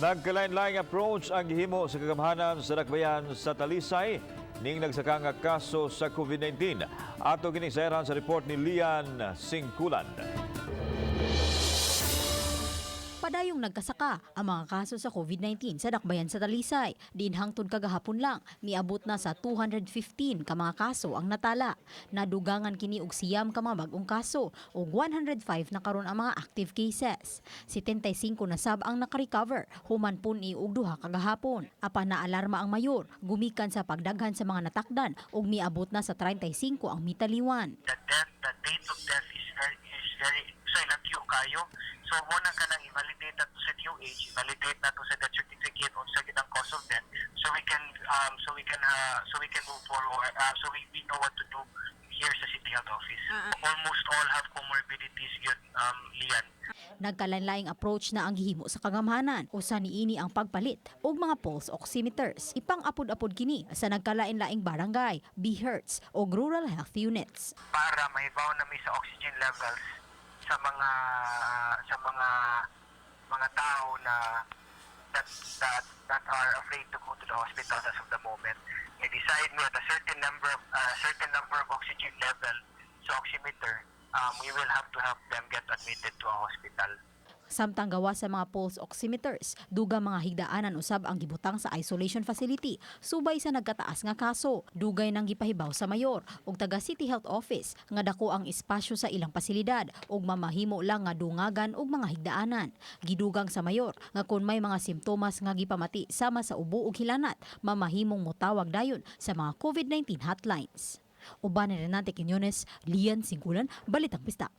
Nagkalain-laing approach ang gihimo sa kagamhanan sa dakbayan sa Talisay ning nagsaka nga kaso sa COVID-19. Ato kining sayran sa report ni Lian Singkulan. Padayong nagkasaka ang mga kaso sa COVID-19 sa dakbayan sa Talisay. Diin hangtod kagahapon lang, miabot na sa 215 ka mga kaso ang natala. Nadugangan kini og 9 ka mga bag-ong kaso ug 105 na karon ang mga active cases. 75 na sab ang nakarecover human pun-i og 2 kagahapon. Apan naalarma ang mayor gumikan sa pagdaghan sa mga natakdan ug miabot na sa 35 ang mitaliwan. The date of death is very so layo kayo. So mo na kanang i-validate nato sa DOH, i-validate nato sa death certificate unsa gid ang cause of death so we can move forward, so we know what to do here sa City Health Office. Almost all have comorbidities yun, Lian. Nagkalain-laing approach na ang gihimo sa kagamhanan. Usa niini ang pagpalit og mga pulse oximeters. Ipang-apod-apod kini sa nagkalain-laing barangay, BHERTS o rural health units. Para mahibaw na mi sa oxygen levels sa mga tao na that are afraid to go to the hospital as of the moment. May decide mi at a certain number of oxygen level sa oximeter, we will have to help them get admitted to a hospital. Samtang gawa sa mga pulse oximeters, dugang mga higdaanan usab ang gibutang sa isolation facility subay sa nagkataas nga kaso. Dugay nang gipahibaw sa mayor ug taga City Health Office nga dako ang espasyo sa ilang pasilidad ug mamahimo lang nga dungagan og mga higdaanan. Gidugang sa mayor nga kon may mga simptomas nga gipamati sama sa ubo ug hilanat, mamahimong motawag dayon sa mga COVID-19 hotlines. Uban ni Renate Quiñones, Lian Singkulan, Balitang Pista.